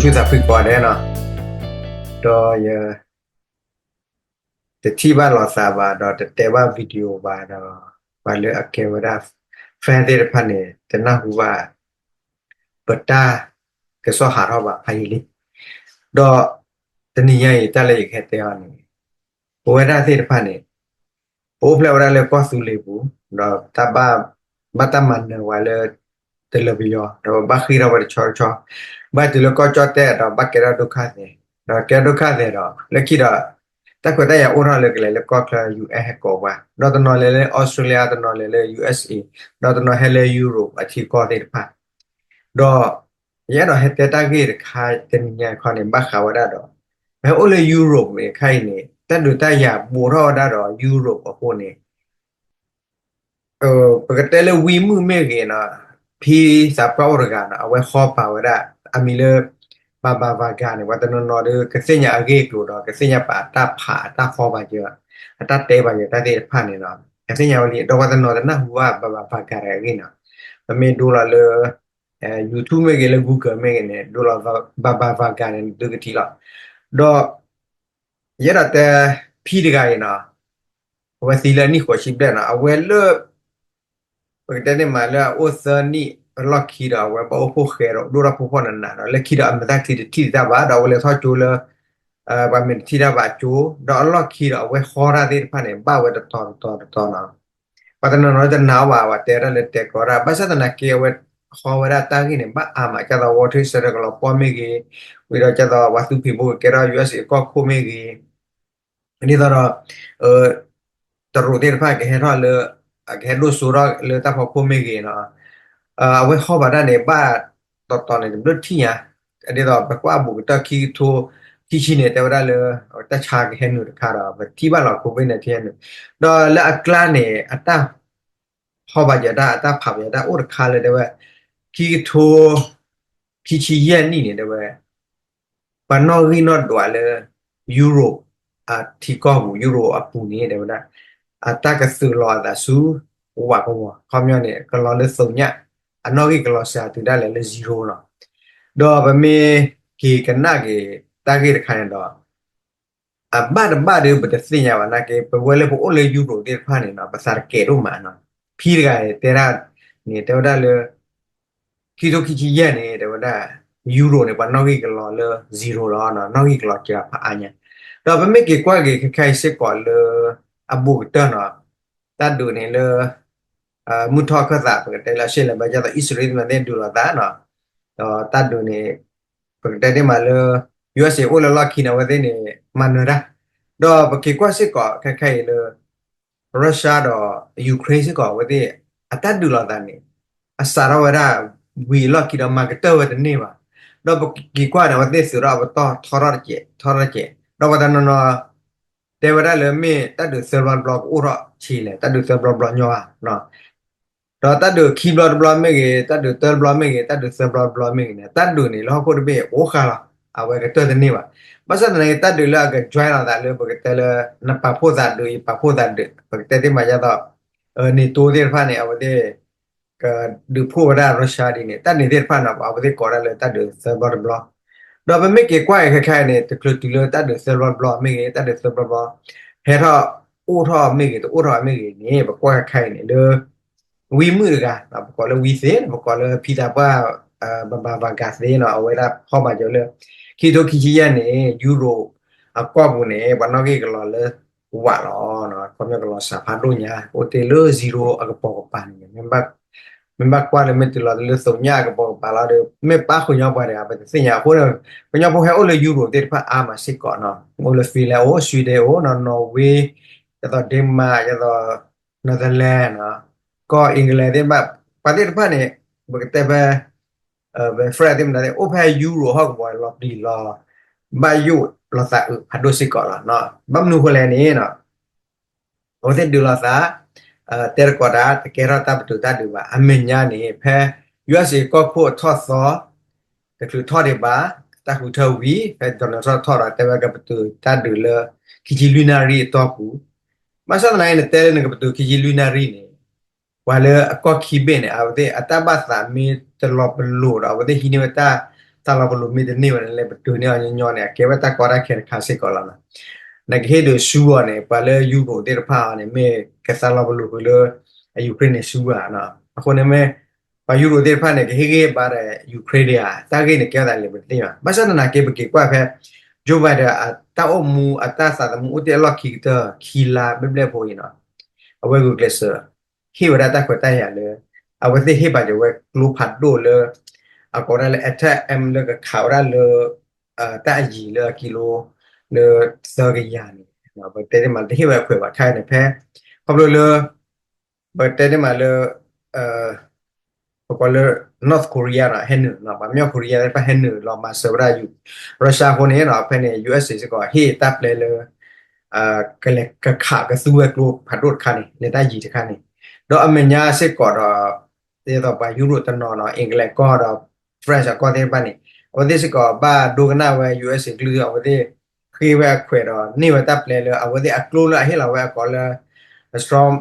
သုသးဖှံကိးဂၤဒဲးနီၤ, ဒီးယ တထံၣ်ဘၣ်လိာ်သးဘၣ် ဒီးတတဲဘၣ် video ဘၣ်ဒီး ပှၤလၢအကဲဝဲဒၣ် fan သ့ၣ်တဖၣ်န့ၣ် တနၢ်ဟူဘၣ် ပတၢ်ကစီၣ်ဟးထီၣ်ဘၣ်ဖးယံာ်လံ. ဒီးတနံၤညါအံၤ တၢ်လၢယကဟဲတဲအီၤန့ၣ် ပဝဲဒၣ်သ့ၣ်တဖၣ်န့ၣ် ပအိၣ်ဖျဲၣ်ဝဲဒၣ်လၢကီၢ်သူလ့ၤပူၤ, ဒီးတၢ်ဘၣ် ဘၣ်တၢ်မၤနၢၤဝဲလၢ တလၢပယီၤ, ဒီးပဘၣ်ဃ့ၢ်ထီၣ်ဝဲတဆီတဆီ, ဘၣ်တုၤလၢကီၢ်ကၠီၣ်တဲၣ်ဒီး ဘၣ်ကဲထီၣ်ဒုက္ခသည်, ဒီးကဲထီၣ်ဒုက္ခသည်ဒီး လၢခံဒီး တၢ်ခွဲးတၢ်ယာ်အိၣ်ထီၣ်လၢကလဲၤလၢကီၢ်ချၢ ယူၣ်အဲၣ် ဟဲကိးပှၤ, ဒီးတနီၤလဲၤလၢ Australia, တနီၤလဲၤလၢ ယူၣ်အဲၣ်အ့, ဒီးတနီၤဟဲလၢ ယူရိၣ် အထံကီၢ်သ့ၣ်တဖၣ်, ဒီး ယအဲၣ်ဒိးဟဲတဲတၢ်ဂ့ၢ်တခါတနံၤညါခီန့ၣ် ဘၣ်ဃးဝဲဒၣ်ဒီး ပဟဲအိၣ်လၢ ယူရိၣ် အခါအံၤန့ၣ် တၢ်ဒုးတၢ်ယၤဘူးထီၣ်ဝဲဒၣ်ဒီး ယူရိၣ်အဃိန့ၣ် ပကတဲလၢဝံမုၣ်မ့ၢ်ဂ့ၤနီၤ, ဖံသးပှၢ်အိၣ်တဂၤနီၤ, အဝဲဃီပာ်ဝဲဒၣ် အမံၤလၢ Baba Vanga န့ၣ် ပှၤတနီၤနီၤဒီး ကသ့ၣ်ညါအဂ့ၢ်အကျိၤဒီး ကသ့ၣ်ညါပာ်အတၢ်ဖးအတၢ်ဃီပာ်က့ၤ အတၢ်တဲပာ်က့ၤတၢ်သ့ၣ်တဖၣ်န့ၣ်နီၤ, ကသ့ၣ်ညါဝဲလံ ဒီးပှၤတနီၤတနၢ်ဟူဘၣ် Baba Vanga တဂၤအဂ့ၢ်နီၤ, ပမ့ၢ်ဒိလီၤလၢ YouTube မ့ၢ်ဂ့ၤ လၢ Google မ့ၢ်ဂ့ၤန့ၣ် ဒိလီၤ Baba Vanga န့ၣ် နသုကထံၣ်လီၤ. ဒီး ယအဲၣ်ဒိးတဲ ဖံတဂၤအံၤနီၤ, အဝဲသံလၢအနံၣ်ဃိးဆံဘျဲၣ်နီၤ, အဝဲလၢ ပကတဲန့ၣ်မးလၢအအိၣ်သၢနံၣ်အလီၢ်ခံဒီး အဝဲဘၣ်အိၣ်ဖှိၣ်ဃဲဒီး ဒိၣ်ထီၣ်ဖိဖှိၣ်နးနးဒီး လၢခံဒီးအမဲာ်သၣ်ချံတထံၣ်တၢ်ဘၣ် ဒီးအဝဲလဲၤထီၣ်ကၠိလၢ ပှၤမဲာ်တထံၣ်တၢ်ဘၣ်အကၠိ, ဒီးအလီၢ်ခံဒီးအဝဲဃီတၢ်သ့ၣ်တဖၣ်န့ၣ် ဘၣ်ဝဲတတီၤတတီၤတတီၤနီၤ. ပှၤတနီၤနီၤတနာ်အီၤဘၣ် ပှၤတဲဒၣ်လၢတဲကီးဒၣ် ဘၣ်ဆၣ်သနာ်က့ အဝဲဃီဝဲဒၣ်တၢ်ဂ့ၢ်န့ၣ် ဘၣ်အါမး ကၢ်သိး World Trade Center ကလီၤပှီၢ်မ့ၢ်ဂ့ၤ, ဝံၤဒီးကၢ်သိး ပှၤသူဖံးဖိကကဲထီၣ် ယူၣ်အဲၣ်အ့ ကီၢ်ခိၣ်မ့ၢ်ဂ့ၤ, ဒ်သိးဒီး တရူးသ့ၣ်တဖၣ်ကဟဲထီၣ်လၢ ကဟဲဒိၣ်စိထီၣ်လၢတၢ်ဖီခိၣ်မ့ၢ်ဂ့ၤနီၤ, အဝဲဃီဘၣ်တၢ်န့ၣ် ဘၣ်တီတီန့ၣ် တဘျုးထံၣ်ညါ, ဒ်သိးပကွၢ်ဘူးကတၢၢ်ခံကထိခံဆံန့ၣ် တဲဝဲဒၣ်လၢ တၢ်ဆါကဟဲနုာ်တခါဒီး ပထံၣ်ဘၣ်လီၤ COVID nineteen ဟဲနုာ်, ဒီးလၢအကျါန့ၣ် အတၢ် ဟီဘၣ်ယၤတၢ် အတၢ်ဖးဘၣ်ယၤတၢ်အိၣ်တခါလၢတဲဝဲ ခံကထိ ခံဆံယဲၢ်နံၣ်န့ၣ် တဲဝဲ ပှၤနီၣ်ဂံၢ်နီၣ်ဒွးလၢ ယူရိၣ် အထံကီၢ်ပူၤ ယူရိၣ်အပူၤန့ၣ် တဲဝဲဒၣ် အတၢ်ကသုးလီၤအသးဆူ ဝးကဝီၤ ခီပညီန့ၣ် ကလီၤလၢသုးညၣ် အနီၣ်ဂံၢ်ကလီၤစှၤတုၤဒၣ်လဲာ်လၢ zero နီၤ. ဒီးပမ့ၢ်က့ၤကနၣ်က့ၤတၢ်ဂ့ၢ်တခါန့ၣ်ဒီး အဘၣ်တဘၣ်ဒီး ပတသ့ၣ်ညါဘၣ်နာ်က့ ပဝဲလၢပအိၣ်လၢယူရိၣ်သ့ၣ်တဖၣ်န့ၣ်နီၤ ပသးတကဲးဒိၣ်မးနီၤ. ဖံတဂၤတဲဒၣ်န့ၣ် တဲဝဲဒၣ်လၢ ခံထိခံဆံယဲၢ်န့ၣ် တဲဝဲဒၣ် ယူရိၣ်န့ၣ် ပှၤနီၣ်ဂံၢ်ကလီၤလၢ zero လီၤ, နီၣ်ဂံၢ်ကလီၤစှၤဖးအါညါ. ဒီးပမ့ၢ်က့ၤကွၢ်က့ၤခဲခါအံၤစ့ၢ်ကီးလၢ အဘူးကတၢၢ်နီၤ, တၢ်ဒုးန့ၣ်လၢ မုၢ်ထီၣ်ခၢၣ်သး ပကတဲလၢအရှေ့အလယ်ပိုင်း ကၢ်သိး အံၣ်စရ့လးသ့ၣ်မတၤသ့ၣ်ဒုးလိာ်သးနီၤ, ဒီးတၢ်ဒုးန့ၣ် ပကတဲသ့ၣ်မးလၢ ယူၣ်အ့ၣ်အ့ အိၣ်လၢလီၢ်ခံန့ၣ် အဝဲသ့ၣ်န့ၣ် မၤနၢၤတၢ်, ဒီးပက့ၤကွၢ်စ့ၢ်ကီးခဲခါအံၤလၢ Russia ဒီး Ukraine စ့ၢ်ကီး အဝဲသ့ၣ် အတၢ်ဒုးလိာ်သးန့ၣ် အစးထီၣ်ဝဲဒၣ် ဝံၤအလီၢ်ခံဒီးမၤကတၢၢ်ဝဲတန့ၢ်ဘၣ်, ဒီးပက့ၤကွၢ်န့ၣ် အဝဲသ့ၣ်သုးထီၣ်အပတီၢ်ထီထီၣ်တကဲး ထီထီၣ်တကဲး, ဒီးပှၤတနီၤနီၤ တဲဝဲဒၣ်လၢမ့ၢ်တၢ်ဒုးသၢဘျီတဘျီကအိၣ်ထီၣ်ဆံးလဲၣ်, တၢ်ဒုးသၢဘျီတဘျီညီဧါ, ဒီးတၢ်ဒုးခံဘျီတဘျီမ့ၢ်ဂ့ၤ, တၢ်ဒုးသၢဘျီမ့ၢ်ဂ့ၤ, တၢ်ဒုးသၢဘျီတဘျီမ့ၢ်ဂ့ၤန့ၣ် တၢ်ဒုးန့ၣ်လၢဟီၣ်ခိၣ်တဘ့ၣ်အိၣ်ဃာ်လီၤ, အဝဲကတၢၢ်တန့ၢ်ဘၣ်. ဘၣ်ဆၣ်သနာ်က့ တၢ်ဒုးလၢအက join လိာ်သးလၢပကတဲလၢ နပာ်ဖှိၣ်သးဒုး ယပာ်ဖှိၣ်သးဒုး ပကတဲသ့ၣ်မးယါသီး NATO သ့ၣ်တဖၣ်န့ၣ် အဝဲသ့ၣ် ကဒုးဖှိၣ်ဝဲဒၣ် Russia ဒ်န့ၣ် တၢ်န့ၣ်သ့ၣ်တဖၣ်န့ၣ် အဝဲသ့ၣ်ကိးဒၣ်လၢတၢ်ဒုးသၢဘျီတဘျီ, ဒီးပမ့ၢ်က့ၤကွၢ်အံၤခဲခါအံၤန့ၣ် တချုးတုၤလၢတၢ်ဒုးသၢဘျီတဘျီမ့ၢ်ဂ့ၤ တၢ်ဒုးသၢဘျီတဘျီ ဟဲထီၣ်အိၣ်ထီၣ်မ့ၢ်ဂ့ၤ တအိၣ်ထီၣ်မ့ၢ်ဂ့ၤန့ၣ် ပကွၢ်ခဲခါအံၤန့ၣ်လၢ ဝံမုၣ်တဂၤ ပကိးလၢဝံသ့ၣ် ပကိးလၢဖံသးပှၢ် ဘၣ်ဘၣ်ဘၣ်ဂၤသ့နီၤ အဝဲဒၣ်ဖီၣ်ဘၣ်ကၠီၤလၢ ခံထိခံဆံယဲၢ်န့ၣ် ယူရိၣ်အကီၢ်ပူၤန့ၣ် ပှၤနီၣ်ဂံၢ်ကလီၤလၢဝးလီၤ, ခီပညီကလီၤစှၤဖးဒိၣ်ညါ အိၣ်တ့ၢ်လၢ zero အကပိာ်ကပၤန့ၣ် မ့ၢ်ဘၣ်ကွၢ်လၢမ့ၢ်တုၤလီၤလၢသုးညၣ်အကပိာ်ကပၤလီၤဒီး မ့ၢ်ပၣ်ဃုာ်ညီပှၤတဂၤ ပတသ့ၣ်ညါအဃိန့ၣ် ကညီဖိဟဲအိၣ်လၢယူရိၣ်သ့ၣ်တဖၣ်အါမးစ့ၢ်ကီးနီၤ အိၣ်လၢ Finland အိၣ် Sweden အိၣ်နီၤ Norway ဒ်သိး Denmark ဒ်သိး Netherlands နီၤ ကီၢ် England သ့ၣ်တဖၣ် ပှၤသ့ၣ်တဖၣ်န့ၣ် ပကတဲဖဲ ပ France သ့ၣ်မတၤသ့ၣ် အိၣ်ဖဲယူရိၣ်ဟီၣ်ကဝီၤလီၤပျံၤလီၤ ဘၣ်ယိၣ်လီၤသးအုးဖးဒိၣ်စ့ၢ်ကီးလီၤ. ဘၣ်မနုၤဃိလဲၣ်န့ၣ် အဝဲသ့ၣ်ဒုးလိာ်သး တဲတကိးတၢ် တကဲထီၣ်တၢ်ပတုာ်တၢ်ဒုးဘၣ်. အမဲာ်ညါန့ၣ် ဖဲ ယူအက်စ်အေ ကီၢ်ခိၣ်အထီၣ်သီ တချုးထီၣ်ဒံးဘၣ် တၢ်ဃုထၢဝံၤ ဖဲ Donald Trump ထီၣ်ဒီး တဲဝဲကပတုာ်တၢ်ဒုးလၢ ခံဆံလွံၢ်နၣ်ရံၣ်အတီၢ်ပူၤ ဘၣ်ဆၣ်သနာ်က့ နတဲလၢနကပတုာ်ခံဆံလွံၢ်နၣ်ရံၣ်န့ၣ် ပှၤလၢအကီၢ်ခံဘ့ၣ်န့ၣ် အဝဲသ့ၣ်အတၢ်ဘၣ်သးမ့ၢ်တလီၤပလိာ်ဒီး အဝဲသ့ၣ်ဟံးန့ၢ်ဝဲတၢ် တၢ်လီၤပလိာ်မ့ၢ်တန့ၢ်ဘၣ်န့ၣ် လဲၤပတုာ်န့ၢ်အီၤညီညီန့ၣ် အကဲဝဲတၢ်ကီတၢ်ခဲတခါစ့ၢ်ကီးလီၤ. နကဟ့ၣ်ဒုးဆူအီၤန့ၣ် ပှၤလၢယူရိးသ့ၣ်တဖၣ်အီၤန့ၣ် မ့ၢ်ကသးလီၤပလိာ်ဃုာ်လၢ အယူၤခရ့ၣ်န့ၣ်ဆူဧါ. အဃိန့ၣ်မ့ၢ် ပှၤယူရိးသ့ၣ်တဖၣ်န့ၣ် ကဟ့ၣ်ဂံၢ်ဘါဒီးယူၤခရ့ၣ်ဒံးဧါ, တၢ်ဂ့ၢ်န့ၣ်ကဲထီၣ်သးလဲၣ်ပတသ့ၣ်ညါဘၣ်. ဘၣ်ဆၣ်သနာ်က့ပက့ၤကွၢ်ဖဲ Joe Biden အတၢ်အိၣ်မူအတၢ်သးသမူအိၣ်တ့ၢ်အလီၢ်ခံကတၢၢ် ခံလါဘျဲၣ်ဘျဲၣ်ဖိအံၤန့ၣ် အဝဲဂုာ်ကျဲးစၢး ဟ့ၣ်ဝဲဒၣ်တၢ်ခွဲးတၢ်ယာ်လၢ အဝဲသ့ၣ်ဟ့ၣ်ပာ်က့ၤဝဲကျိဖးဒိၣ်လၢ အကိးဒၣ်လၢ Attack-M လၢကခးဝဲဒၣ်လၢ တၢ်အယံၤလၢအကံလိ လၢသၢကယၤန့ၣ် ပတဲသ့မး တဟ့ၣ်ဝဲအခွဲးဘၣ်ခါအံၤန့ၣ် ဖဲ ခီဖျိလၢ ပတဲသ့မးလၢ ပကိးလၢ North Korea န့ၣ် ဟဲနုာ် ပှၤမြောက် Korea သ့ၣ်တဖၣ်ဟဲနုာ်လီၤမၤစၢၤဝဲဒၣ် Russia အဃိန့ၣ် ဖဲန့ၣ် ယူအက်စ်အေ စ့ၢ်ကီး ဟ့ၣ်တၢ်ပျဲလၢ ကလဲၤကခးကသူဝဲကျိဖးဒိၣ်တခါန့ၣ် လၢတၢ်ယံၤတခါန့ၣ် ဒီးအမဲာ်ညါစ့ၢ်ကီးဒီး ဒ်သိးပှၤယူရိးတနီၤဒီး England ကီၢ်ဒီး France အကီၢ်သ့ၣ်တဖၣ်န့ၣ် အဝဲသ့ၣ်စ့ၢ်ကီးဘၣ်ဒိကနၣ်ဝဲ ယူအက်စ်အေ ကလုၢ် အဝဲသ့ၣ်ဃ့ဝဲအခွဲးဒီးန့ၢ်ဝဲတၢ်ပျဲလၢအဝဲသ့ၣ်အကျိလၢအဟ့ၣ်လီၤဝဲအကိးလၢ Storm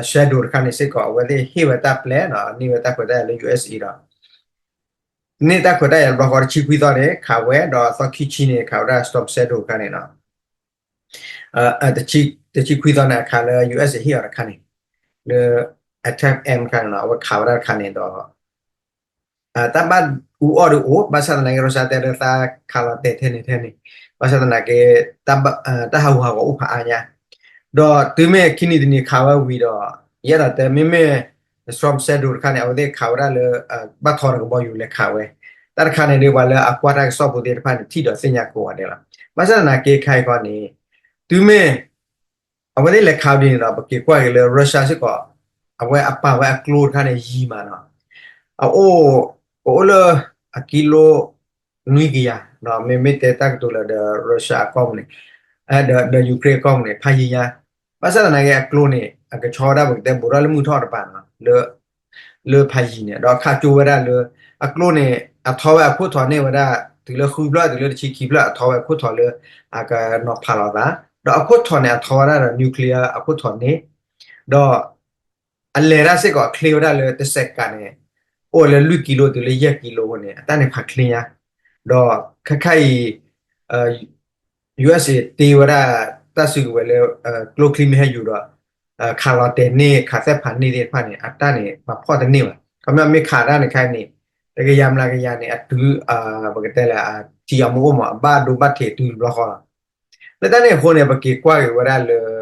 Shadow တခါန့ၣ်စ့ၢ်ကီး အဝဲသ့ၣ်ဟ့ၣ်ဝဲတၢ်ပျဲဒီးန့ၢ်ဝဲတၢ်ခွဲးတၢ်ယာ်လၢ ယူအက်စ်အေ ဒီး န့ၢ်တၢ်ခွဲးတၢ်ယာ်တဘျီဃီတဆံခွံသီန့ၣ် ခးဝဲဒီးသီခံဆံန့ၣ် ခးဝဲဒၣ် Storm Shadow တခါန့ၣ် တဆံခွံသီန့ၣ် အခးလၢ ယူအက်စ် ဟ့ၣ်အီၤတခါန့ၣ် လၢ Attack-M တခါန့ၣ် အဝဲခးဝဲဒၣ်တခါန့ၣ်ဒီး တၢ်ဘၣ်အူအီၣ်ဒုးအိၣ် ဘၣ်ဆၣ်သနာ်က့ Russia တဲလၢသးခးလီၤတဲာ်ထဲန့ၣ်ထဲန့ၣ် ဘၣ်ဆၣ်သနာ်က့ တၢ်ဟးဂူာ်ဟးဂီၤအိၣ်ဖးအါညါ ဒီးတုၤမ့ၢ်ခံနံၤတနံၤခးဝဲဝံၤဒီး ယအဲၣ်ဒိးတဲမ့မ့ၢ် Storm Shadow တခါန့ၣ် အဝဲသ့ၣ်ခးဝဲဒၣ်လၢ ဘၣ်ထီတကဘီယူၤလဲၤခးဝဲ တၢ်တခါန့ၣ်ဒီး ပှၤလၢအကွၢ်တၢ်ကစီၣ်ဖိသ့ၣ်တဖၣ်န့ၣ် ထံၣ်ဒီးသ့ၣ်ညါကိးဂၤဒဲးလီၤ. ဘၣ်ဆၣ်သနာ်က့ခါအံၤခီန့ၣ် တုၤမ့ၢ် အဝဲသ့ၣ်လဲၤခးဝဲဒ်န့ၣ်ဒီး ပက့ၤကွၢ်က့ၤလၢ Russia စ့ၢ်ကီး အဝဲအပာ်ဝဲအကျိတခါန့ၣ်ယံၤမးနီၤ အအိၣ် ကအိၣ်လၢ အကံလိ နွံကယၤ မ့မ့ၢ်တဲတၢ်ကတိၤလၢဒီး Russia အကီၢ်ပူၤန့ၣ် ဒီး Ukraine အကီၢ်ပူၤန့ၣ် ဖးယံၤညါ ဘၣ်ဆၣ်သနာ်က့အကျိန့ၣ် အကဆီဝဲဒၣ်ပကတဲ ဘူးထီၣ်လၢမုၢ်ထီၣ်တပၤနီၤ လၢ လၢဖးယံၤန့ၣ် ဒီးခးကၠိဝဲဒၣ်လၢ အကျိန့ၣ် အထီဝဲအခိၣ်ထီၣ်န့ၢ်ဝဲဒၣ် တုၤလၢဃုဖျၢၣ် တုၤလၢတဆံခံဖျၢၣ် အထီဝဲအခိၣ်ထီၣ်လၢ အကနီၤဖးလီၤသး ဒီးအခိၣ်ထီၣ်န့ၣ် အထီဝဲဒၣ်ဒီး nuclear အခိၣ်ထီၣ်န့ၣ် ဒီး အလဲၤတၢ်စ့ၢ်ကီး အချ့ဝဲဒၣ်လၢတစဲးကးန့ၣ် အိၣ်လၢလွံၢ်ကံလိတုၤလၢယဲၢ်ကံလိန့ၣ် အတၢ်န့ၣ်ဖးချ့ညါ ဒီးခဲခါအံၤ ယူအက်စ် တ့ဝဲဒၣ်တၢ်စုကဝဲၤလၢ ကျိချံမ့ၢ်ဟဲယူၤဒီး ခးလီၤတဲာ်န့ၢ် ခးသဲၣ်ဖးန့ၢ်သ့ၣ်တဖၣ်န့ၣ် အတၢ်န့ၣ် ပာ်ဖှိၣ်တန့ၢ်ဘၣ်. ခီပညီမ့ၢ်ခးတၢ်န့ၣ်ခါအံၤန့ၣ် တကယၤမျးကယၤန့ၣ် အတုၤ ပကတဲလၢ ထံအမူအိၣ်မး အဘၣ်ဒိဘၣ်ထံးတုၤတဘျီဃီလီၤ. လၢတၢ်န့ၣ်အဃိန့ၣ် ပက့ၤကွၢ်က့ၤဝဲဒၣ်လၢ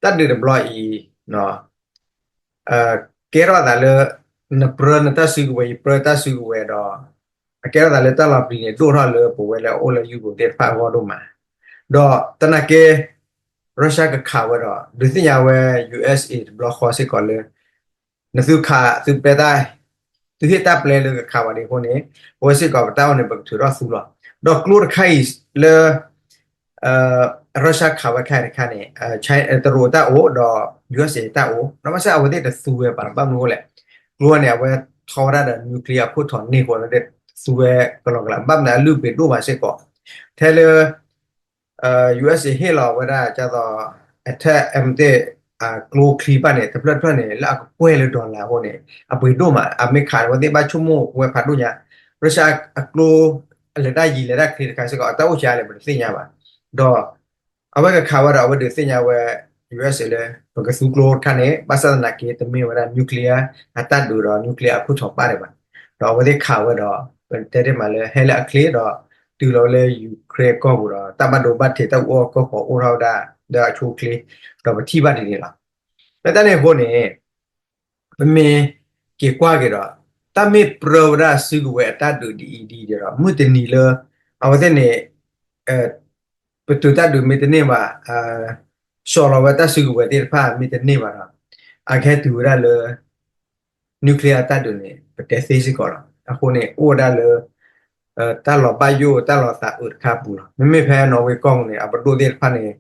တၢ်ဒုးတဘျီအံၤ ကဲထီၣ်သးလၢ နပြၢနတၢ်စုကဝဲၤ ယပြၢတၢ်စုကဝဲၤဒီး အကဲထီၣ်သးလၢတၢ်လီၤပျံၤန့ၣ် ဒိၣ်ထီၣ်လၢပဝဲလၢအအိၣ်လၢယူရိးသ့ၣ်တဖၣ်အဂီၢ်ဒိၣ်မး ဒီးသနာ်က့ Russia ကခးဝဲဒီး ဒုးသ့ၣ်ညါဝဲ ယူအက်စ် တဘျီဃီစ့ၢ်ကီးလၢ နသုခးသုပျဲတၢ် သုဟ့ၣ်တၢ်ပျဲလၢကခးဝဲဒၣ်အဃိန့ၣ် ပဝဲစ့ၢ်ကီးပတၢ်အိၣ်န့ၣ် ပကထုးထီၣ်သူလီၤ. ဒီးကျိတခါအံၤလၢ Russia ခးဝဲခါအံၤတခါန့ၣ် တရူးတၢ်အိၣ်ဒီး ယူအက်စ် တၢ်အိၣ် ဒီးဘၣ်ဆၣ်အဝဲသ့ၣ်တသူဝဲဘၣ် ဘၣ်မနုၤအဃိလဲၣ် ကျိန့ၣ် အဝဲထီဝဲဒၣ်ဒီး nuclear အခိၣ်ထီၣ်န့ၢ်ဃိ အဝဲသ့ၣ်တသူဝဲကလီကလီ ဘၣ်မနုၤအလုၢ်အပှ့ၤဒိၣ်မးစ့ၢ်ကီး ထဲလၢ ယူအက်စ် ဟ့ၣ်လီၤဝဲဒၣ် ကသိး Attack-M သ့ၣ် ကျိချံတဖၣ်န့ၣ် တဖျၢၣ်တဖျၢၣ်န့ၣ် လၢအကကွဲၢ်လၢ dollar အဃိန့ၣ် အပှ့ၤဒိၣ်မး အမ့ၢ်ခးန့ၣ် အဝဲသ့ၣ်ဘၣ်ဆိကမိၣ်ဝဲဖးဒိၣ်ညါ Russia အကျိ အလဲၤတၢ်ယံၤလဲၤတၢ်ချ့တခါစ့ၢ်ကီး အတၢ်အိၣ်ဆံးအါလဲၣ် ပတသ့ၣ်ညါဘၣ်. ဒီး အဝဲကခးဝဲဒီး အဝဲဒုးသ့ၣ်ညါဝဲ ယူအက်စ် လၢ ပကသူကျိတခါန့ၣ် ဘၣ်ဆၣ်သနာ်က့ တမ့ၢ်ဝဲဒၣ် nuclear အတၢ်ဒုးဒီး nuclear အခိၣ်ထီၣ်ပၣ်ဒံးဘၣ်. ဒီးအဝဲသ့ၣ်ခးဝဲဒီး ပတဲတ့ၢ်မးလၢ ဟဲလၢအချ့ဒီး တုၤလီၤဝဲလၢ Ukraine ကီၢ်ပူၤဒီး တၢ်ဘၣ်ဒိဘၣ်ထံးတၢ်အူအီၣ်ကီၢ်ဃီအိၣ်ထီၣ်ဝဲဒၣ် ဒီးအဆိအချ့ ဒီးပထံၣ်ဘၣ်ဒ်န့ၣ်လီၤ. လၢတၢ်န့ၣ်အဃိန့ၣ် ပမ့ၢ်က့ၤကွၢ်က့ၤဒီး တၢ်မ့ၢ်ပြၢဝဲဒၣ်စုကဝဲၤအတၢ်ဒုးဒ်အံၤဒ်အံၤဒီး မုၢ်တနံၤလၢ အဝဲသ့ၣ်န့ၣ် ပတုာ်တၢ်ဒုးမ့ၢ်တန့ၢ်ဘၣ် စီၤလီၤဝဲတၢ်စုကဝဲၤသ့ၣ်တဖၣ်မ့ၢ်တန့ၢ်ဘၣ်ဒီး အကဟဲတုၤဝဲဒၣ်လၢ nuclear အတၢ်ဒုးန့ၣ် ပတဲသ့စ့ၢ်ကီးလီၤ. အဃိန့ၣ် အိၣ်ဝဲဒၣ်လၢ တၢ်လီၤဘၣ်ယိၣ်တၢ်လီၤသးအုးတခါပူၤလီၤ. မ့မ့ၢ်ဖဲ Norway ကီၢ်ပူၤန့ၣ် အပဒိၣ်သ့ၣ်တဖၣ်န့ၣ်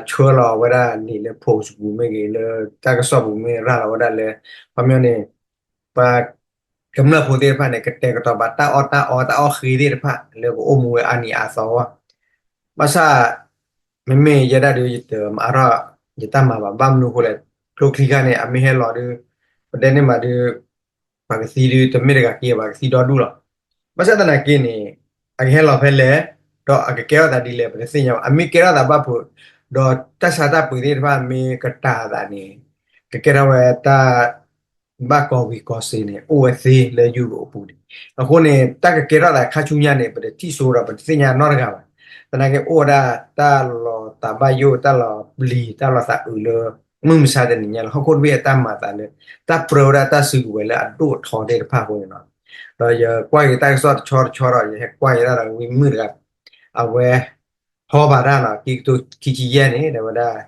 ဆှၢလီၤဝဲဒၣ်လံာ်လၢ post ပူၤမ့ၢ်ဂ့ၤ လၢတၢ်ကစီၣ်ပူၤမ့ၢ်ရၤလီၤဝဲဒၣ်လၢ ခီပညီန့ၣ် ပှၤကမျၢၢ်ဖိသ့ၣ်တဖၣ်န့ၣ် ကတဲာ်ကတီၤဘၣ်တၢ်အီၣ်တၢ်အီတၢ်အီၣ်ဃ့သ့ၣ်တဖၣ် လၢကအိၣ်မူဝဲအါနံၤအါသီအဂီၢ် ဘၣ်ဆၣ် မ့မ့ၢ်ယဲဒၣ်ဒုး ယတမၤအါထီၣ်ယတၢ်မၤဘၣ် ဘၣ်မနုၤအဃိလဲၣ် ကျိချံခါန့ၣ် အမ့ၢ်ဟဲလီၤဒုး ပတဲန့ၢ်မးဒုး ပှၤကသံဒုး တမ့ၢ်တဂၤက့ၤ ပှၤကသံဒီဒူၣ်လီၤ. ဘၣ်ဆၣ်သနာ်က့န့ၣ် အကဟဲလီၤဖဲလဲၣ်, ဒီးအကကဲထီၣ်သးဒ်လဲၣ် ပတသ့ၣ်ညါဘၣ်. အမ့ၢ်ကဲထီၣ်သးဘၣ်ဖုး, ဒီးတၢ်ဆါတၢ်ပှ့ၤသ့ၣ်တဖၣ်မ့ၢ်ကတာ်အသးန့ၣ် ကကဲထီၣ်ဝဲတၢ် ဘၣ်ကီဝံၤကီစ့န့ၣ် အိၣ်ဝဲသ့လၢယူရိးအပူၤန့ၣ်. အဃိန့ၣ် တၢ်ကကဲထီၣ်သးခါဆူညါန့ၣ် ပတထံၣ်ဆိဒီးပတသ့ၣ်ညါနီတဂၤဘၣ်. သနာ်က့ အိၣ်ဝဲဒၣ်တၢ်လီၤသးဘၣ်ယိၣ် တၢ်လီၤပျံၤ တၢ်လီၤသးအုးလၢ မုၢ်မဆါတနံၤညါလၢ ဟီၣ်ခိၣ်တဘ့ၣ်အတၢ်မၤသးလၢ တၢ်ပြၢဝဲဒၣ်တၢ်စုကဝဲၤလၢအဒိၣ်အထီသ့ၣ်တဖၣ်အဃိန့ၣ်လီၤ. ဒီးယကွၢ်က့ၤတၢ်ကစီၣ်တဆီတဆီဒီး ယဟဲကွၢ်က့ၤတၢ်ဒီးဝံၤမုၣ်တဂၤ အဝဲ ဟီဘၣ်တၢ်နီၤ ခံကထိခံဆံယဲၢ်န့ၣ် တဲဝဲဒၣ်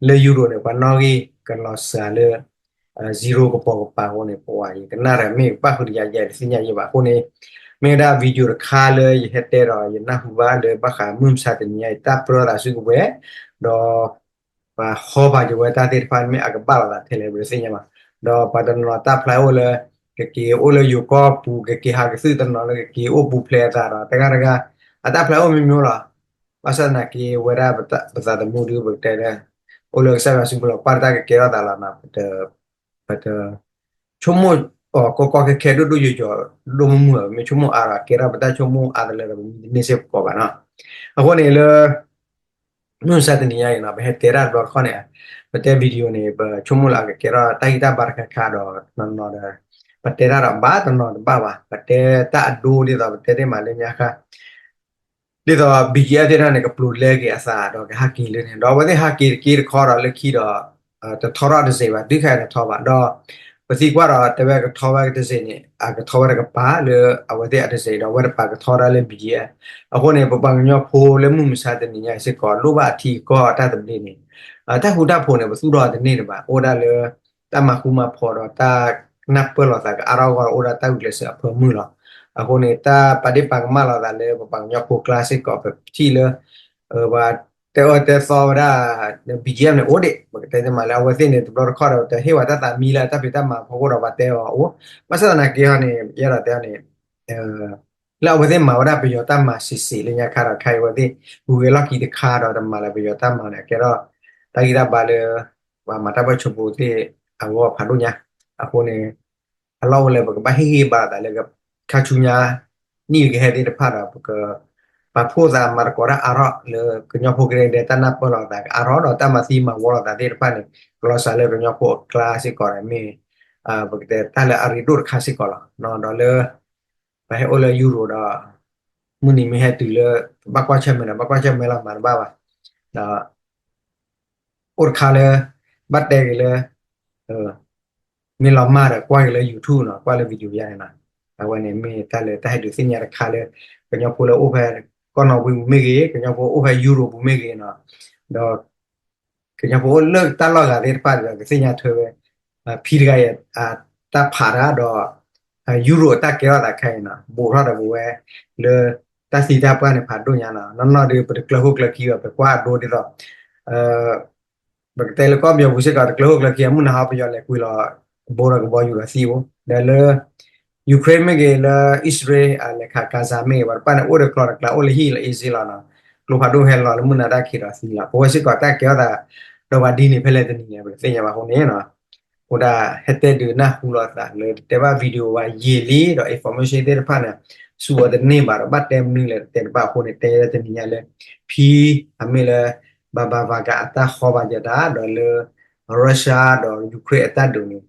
လၢယူရိးန့ၣ် ပှၤနီၣ်ဂံၢ်ကလီၤစှၤလၢ zero ကပိာ်ကပၤအဃိန့ၣ် ပဝဲယကနၣ်ဒီး မ့ၢ်ဘၣ်ဃုာ်ဒီးယၤ ယတသ့ၣ်ညါယဲဘၣ်အဃိန့ၣ် မ့ၢ်ဝဲဒၣ် video တခါလၢယဟဲတဲဒီး ယနၢ်ဟူဘၣ်လၢဘၣ်ဃးမုၢ်မဆါတနံၤညါအံၤ တၢ်ပြၢသးစုကဝဲၤ ဒီး ပှၤဟီဘၣ်က့ၤဝဲတၢ်သ့ၣ်တဖၣ် မ့ၢ်အကဘၣ်လိာ်သးထဲလဲၣ် ပတသ့ၣ်ညါဘၣ်. ဒီးပှၤတနီၤတၢ်ဖျါအိၣ်လၢ ကက့ၤအိၣ်လၢယိၤကီၢ်ပူၤ ကက့ၤဟးကသုၣ်တနီၤလၢကက့ၤအိၣ်ပူၤဖျဲးအသးဒီး တဂၤတဂၤ အတၢ်ဖျါအိၣ်မ့ၢ်မ့ၢ်လီၤ. ဘၣ်ဆၣ်သနာ်က့ ဝဲဒၣ်ပသးသမူဒု ပကတဲလၢ အိၣ်လၢကစၢ်ယွၤစုပူၤလီၤ ကွၢ်တၢ်ကကဲထီၣ်သးလီၤနီၤ ပတ ဆိကမိၣ်အီၤကီကီခဲခဲ ဒိၣ်ဒိၣ်ယိာ်ယိာ် ဒိၣ်မုၢ်မုၢ် မ့ၢ်ဆိကမိၣ်အါဒီး ကဲထီၣ်ပတၢ်ဆိကမိၣ်အါတလၢဒီး ပမံတန့ၢ်စ့ၢ်ကီးဘၣ်နီၤ. အဃိန့ၣ်လၢ မုၢ်မဆါတနံၤညါအံၤနီၤ ပဟဲတဲတၢ်တဘျီတခီၣ်န့ၣ် ပတဲ video န့ၣ် ပဆိကမိၣ်လၢအကကဲထီၣ်တၢ်ဂံၢ်တၢ်ဘါတခါခါဒီး တနီၤဒီး ပတဲတၢ်ဒီးဘၣ် တနီၤတဘၣ်ဘၣ် ပတဲတၢ်အဒိဒ်သိးပတဲသ့ၣ်မးလၢညါခါ ဒ်သိး ဘံၣ်ကၠံၣ်အဲၣ်သ့ၣ်တဖၣ်န့ၣ် ကပျိၤလဲက့ၤအသးဒီးကဟးက့ၤလၢန့ၣ် ဒီးအဝဲသ့ၣ်ဟးက့ၤတက့ၢ်တခီဒီးလၢခံဒီး တထီထီၣ်တစဲးဘၣ် ဒုးခါအံၤတထီဘၣ်ဒီး ပသံကွၢ်ဒီးတဲဝဲကထီဝဲတစဲးန့ၣ် အကထီဝဲတကပၤလၢအဝဲသ့ၣ်အတစဲးဒီး အဝဲတပၤကထီဒၣ်လၢ ဘံၣ်ကၠံၣ်အဲၣ် အဃိန့ၣ် ပပှၤကညီဖိလၢမုၢ်မဆါတနံၤညါအံၤစ့ၢ်ကီး လိၣ်ဘၣ်အထံအကီၢ်အတၢ်သဘျ့န့ၣ် တၢ်ဃူတၢ်ဖိးန့ၣ် ပသူၣ်ထီၣ်တန့ၢ်တဘၣ် အိၣ်ဒၣ်လၢ တၢ်မၤဃူမၤဖိးဒီးတၢ်နၢ်ပၢၢ်လိာ်သးကအါထီၣ်အဂီၢ်ဒီး အိၣ်ဒၣ်တၢ်ဂုာ်ကျဲးစၢးအဖၢမုၢ်လီၤ. အဃိန့ၣ် တၢ်ပာ်ဒ့ၣ်ပာ်ကမၣ်လိာ်သးလၢပပှၤကညီဖိကျါစ့ၢ်ကီး ပထံၣ်လၢ ပှၤတဲအၢတဲသီဝဲဒၣ် ဘံၣ်ကၠံၣ်အဲၣ်န့ၣ်အိၣ်ဒံး ပကတဲသ့မးလၢအဝဲသ့ၣ်န့ၣ် တဘျီတခီၣ်ဒီး တဟ့ၣ်ဝဲတၢ်သးမံလၢအတၢ်ဖံးတၢ်မၤအဖီခိၣ်ဒီး ပှၤတဲအီၤအိၣ် ဘၣ်ဆၣ်သနာ်က့ဟီန့ၣ် ယအဲၣ်ဒိးတဲအီၤန့ၣ် လၢအဝဲသ့ၣ်မၤဝဲဒၣ်ပယီၤတၢ်မၤစံးစ့းလၢညါခါဒီး ခါအံၤအဝဲသ့ၣ်ဂုၤဂဲၤလီၢ်ခံတခါဒီးတမၤလၢပယီၤတၢ်မၤန့ၣ် အကဲထီၣ် တၢ်ဂံၢ်တၢ်ဘါလၢ ပှၤမၤတၢ်ပၢၢ်ဆၢဖိသ့ၣ်အဂီၢ်ဖးဒိၣ်ညါ အဃိန့ၣ် အလီၢ်အိၣ်လၢပကဘၣ်ဟ့ၣ်ဂံၢ်ဘါလိာ်သးလၢ ခါဆူညါ နံၣ်ကဟဲသ့ၣ်တဖၣ်ဒီး ပက ပာ်ဖှိၣ်သးမၤသကိးတၢ်အါထီၣ်လၢကညီဖိကဒဲကဒဲ တၢ်နၢ်ပၢၢ်လိာ်သးကအါထီၣ်ဒီး တၢ်မၤသံမၤဝီလိာ်သးသ့ၣ်တဖၣ်န့ၣ် ကလီၤစှၤလၢကညီဖိအကျါစ့ၢ်ကီးဒီးမ့ၢ် ပကတဲတၢ်လၢအရ့ဒိၣ်တခါစ့ၢ်ကီးလီၤ. ဒီးလၢ ပဟဲအိၣ်လၢယူရိးဒီး မုၢ်နံၤမ့ၢ်ဟဲတုၤလၢ ဘၣ်ကွၢ်ဆၢၣ်မဲာ်ဒီး ဘၣ်ကွၢ်ဆၢၣ်မဲာ်လီၤမၤတဘၣ်ဘၣ် ဒီး အိၣ်တခါလၢ ဘၣ်တဲက့ၤလၢ မ့ၢ်လီၤမၢ်ဒီး ကွၢ်က့ၤလၢ YouTube နီၤ ကွၢ်လၢ video ယါန့ၣ်နီၤ အဝဲန့ၣ်မ့ၢ်တၢ်လၢတၢ်ဟဲဒုးသ့ၣ်ညါတခါလၢ ကညီဖိလၢအိၣ်ဖဲ ကီၢ်နီၣ်ဝ့ၢ်ပူၤမ့ၢ်ဂ့ၤ ကညီဖိအိၣ်ဖဲယူရိးပူၤမ့ၢ်ဂ့ၤနီၤ ဒီး ကညီဖိအိၣ်လၢတၢ်လီၢ်ဂၤသ့ၣ်တဖၣ်ဒီး ကသ့ၣ်ညါထွဲဝဲ ဖံတဂၤအံၤ တၢ်ဖးတၢ်ဒီး ယူရိးအတၢ်ကဲထီၣ်သးခဲအံၤနီၤ ဘူးထီၣ်ဒီးပဝဲ လၢတၢ်သံတၢ်ပှၢ်န့ၣ်ဖးဒိၣ်ညါနီၤ နီၢ်နီၢ်ဒီး ပတကျၢၤခိၣ်ကျၢၤခံဘၣ် ပကွၢ်အဒိဒ်သိး ပကတဲလၢကီၢ်ပယီၤပူၤစ့ၢ်ကီး တကျၢၤခိၣ်ကျၢၤခံ အမုၢ်နၤဟီပယီၤလဲၤကွံာ်လီၤ ဘိဒီးကဘီယူၤဒီးသံအိၣ် ဒီးလၢ Ukraine မ့ၢ်ဂ့ၤ လၢအံၣ်စရ့လး အလဲၤခး Gaza မ့ၢ်ဂ့ၤ ပှၤတဖၣ်န့ၣ် အိၣ်ဒီးကျီတကျါ အိၣ်လၢဟံၣ်လၢအ့စ့လီၤနီၤ ကျိဖးဒိၣ်ဟဲလီၤလၢမုၢ်နၤတၢ်ခံးဒီးသံလီၤ ပဝဲစ့ၢ်ကီးတၢ်ကဲထီၣ်သး ဒီးပှၤဒ်န့ၣ်ဖဲလဲၣ်တနံၤန့ၣ် ပတသ့ၣ်ညါဘၣ်အဃိန့ၣ်နီၤ အိၣ်ဒၣ်ဟဲတဲဒုးနၢ်ဟူလိာ်သးလၢတတဲဘၣ် video ဘၣ်ယံာ်လံဒီး information သ့ၣ်တဖၣ်န့ၣ် ဆူၣ်အီၤတန့ၢ်ဘၣ်ဒီး ဘၣ်တဲမနုၤလဲၣ်တတဲတဘၣ်အဃိန့ၣ် တဲလၢတနံၤညါလၢ ဖံ အမ့ၢ်လၢ ဘၤဘၤ Wagner အတၢ်ဟီဘၣ်ယတၢ်ဒီးလၢ Russia ဒီး Ukraine အတၢ်ဒုးန့ၣ်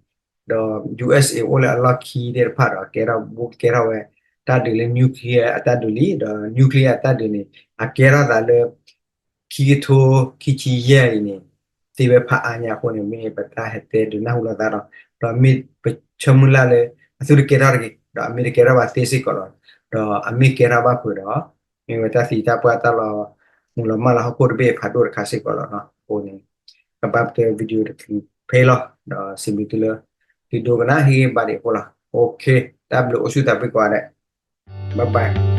ဒီး ယူအက်စ်အေ အိၣ်လၢအလီၢ်ခံသ့ၣ်တဖၣ်ဒီး ကဲထီၣ်ဘူးကဲထီၣ်ဝဲ တၢ်ဒုးလၢ nuclear အတၢ်ဒုးလံ ဒီး nuclear အတၢ်ဒုးန့ၣ် အကဲထီၣ်သးလၢ ခံကထိခံဆံယဲၢ်အံၤန့ၣ် သ့ဝဲဖးအါညါအဃိန့ၣ် မ့ၢ်ပတၢ်ဟဲတဲဒုးနၢ်ဟူလိာ်သးဒီး ဒီးမ့ၢ်ပဆၢမုၢ်လၢ်လၢ အသုတကဲထီၣ်တဂ့ၤ ဒီးအမ့ၢ်တကဲထီၣ်ဘၣ်သ့စ့ၢ်ကီးလီၤ. ဒီးအမ့ၢ်ကဲထီၣ်ဘၣ်ဖုးဒီး မ့ၢ်ဝဲတၢ်သံတၢ်ပှၢ်တၢ်လီၤမုၢ်လီၤမၢ်လၢဟီၣ်ခိၣ်တဘ့ၣ်ဖးဒိၣ်တခါစ့ၢ်ကီးလီၤ. အဃိန့ၣ် ကဘၣ်ပတဲ video တချုးဖဲလီၤ ဒီးစံးဘျုးသုလၢ သုဒိကနၣ်ဟ့ၣ်ဂံၢ်ဘါဒံးအဃိလီၤ. တၢ်ဘျုးအိၣ်ဆူၣ်သးဘျုးကိးဂၤဒဲး bye bye.